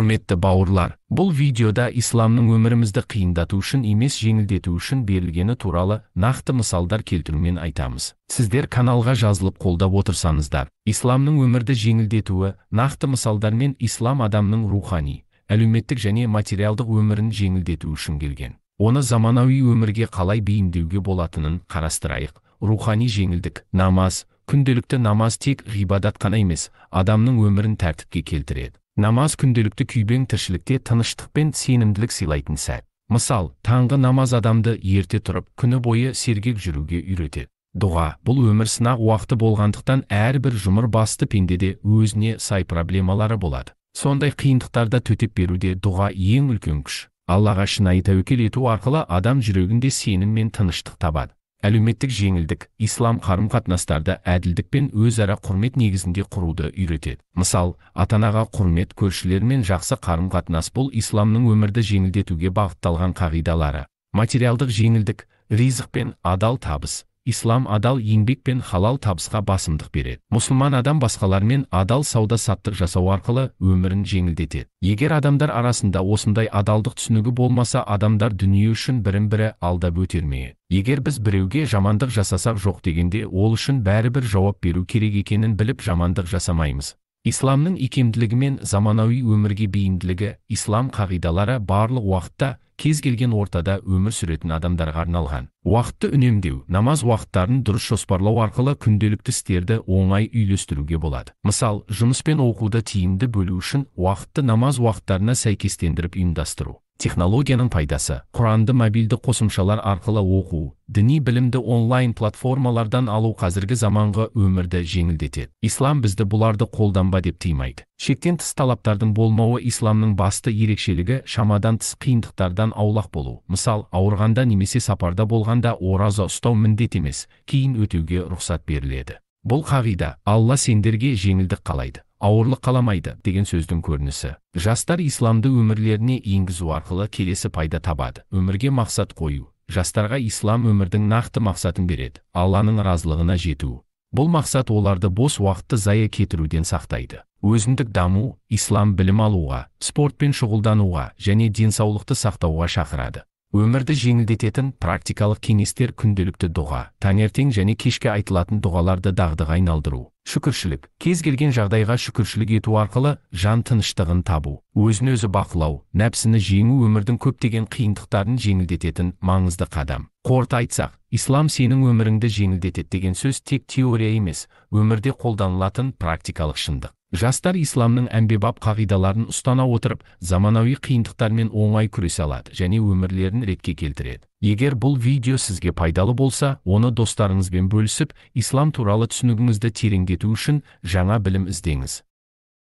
Құрметті бауырлар, бұл видеода исламның өмірімізді қиындату үшін емес, жеңілдету үшін берілгені туралы нақты мысалдар келтірумен айтамыз. Сіздер каналға жазылып қолдап отырсаңыздар, исламның өмірді жеңілдетуі нақты мысалдармен ислам адамның рухани, әлеуметтік және материалдық өмірін жеңілдету үшін келген. Оны заманауи өмірге қалай бейімдеуге болатынын қарастырайық. Рухани жеңілдік, намаз, күнделікті намаз тек ғибадат қана емес, адамның өмірін тәртіпке келтіреді. Намаз күнделікті күйбең тіршілікте тыныштық пен сенімділік сыйлайтын сәт. Мысал, таңғы намаз адамды ерте тұрып, күні бойы сергек жүруге үйретеді. Дұға, бұл өмір сынақ уақыты болғандықтан әрбір жұмыр басты пендеде өзіне сай проблемалары болады. Сондай қиындықтарда төтеп беруде дұға ең үлкен күш. Аллаға шынайы тәуекел ету арқылы адам жүрегінде сенім мен тыныштық табады. Әлеуметтік жеңілдік, ислам қарым-қатынастарды әділдік пен өзара құрмет негізінде құруды үйретеді. Мысал, ата-анаға құрмет, көршілермен жақсы қарым-қатынас бұл исламның өмірді жеңілдетуге бағытталған қағидалары. Материалдық жеңілдік, ризық пен адал табыс. Ислам адал еңбек пен халал табысқа басымдық береді. Мұсылман адам басқалармен адал сауда-саттық жасау арқылы өмірін жеңілдетеді. Егер адамдар арасында осындай адалдық түсінігі болмаса, адамдар дүние үшін бірін-бірі алдап өтермейді. Егер біз біреуге жамандық жасасақ, жоқ дегенде ол үшін бәрібір жауап беру керек екенін біліп жамандық жасамаймыз. Исламның икемділігі мен заманауи өмірге бейімділігі, ислам қағидалары барлық уақытта кез келген ортада өмір сүретін адамдарға арналған. Уақытты үнемдеу, намаз уақыттарын дұрыс жоспарлау арқылы күнделікті істерді оңай үйлестіруге болады. Мысал, жұмыс пен оқуды тиімді бөлу үшін уақытты намаз уақыттарына сәйкестендіріп ұйымдастыру. Технологияның пайдасы, Құранды мобильді қосымшалар арқылы оқу, діни білімді онлайн платформалардан алу қазіргі заманғы өмірді жеңілдетеді. Ислам бізді бұларды қолданба деп тыймайды. Шектен тыс талаптардың болмауы исламның басты ерекшелігі шамадан тыс қиындықтардан аулақ болу. Мысал, ауырғанда немесе сапарда болғанда ораза ұстау міндет емес, кейін өтеуге рұқсат беріледі. Бұл қағида Алла сендерге жеңілдік қалайды, ауырлық қаламайды деген сөздің көрінісі. Жастар исламды өмірлеріне енгізу арқылы келесі пайда табады. Өмірге мақсат қою. Жастарға ислам өмірдің нақты мақсатын береді. Алланың разылығына жету. Бұл мақсат оларды бос уақытты зая кетіруден сақтайды. Өзіндік даму, ислам білім алуға, спортпен шұғылдануға және денсаулықты сақтауға шақырады. Өмірді жеңілдететін практикалық кеңестер күнделікті дұға, таңертең және кешке айтылатын дұғаларды дағдыға айналдыру. Шүкіршілік, кез келген жағдайға шүкіршілік ету арқылы жан тыныштығын табу. Өзін-өзі бақылау, нәпсіні жеңу өмірдің көптеген қиындықтарын жеңілдететін маңызды қадам. Қорыта айтсақ, ислам сенің өміріңді жеңілдетеді деген сөз тек теория емес, өмірде қолданылатын практикалық шындық. Жастар исламның әмбебап қағидаларын ұстана отырып, заманауи қиындықтармен оңай күресе алады және өмірлерін ретке келтіреді. Егер бұл видео сізге пайдалы болса, оны достарыңызбен бөлісіп, ислам туралы түсінігіңізді тереңдету үшін жаңа білім іздеңіз.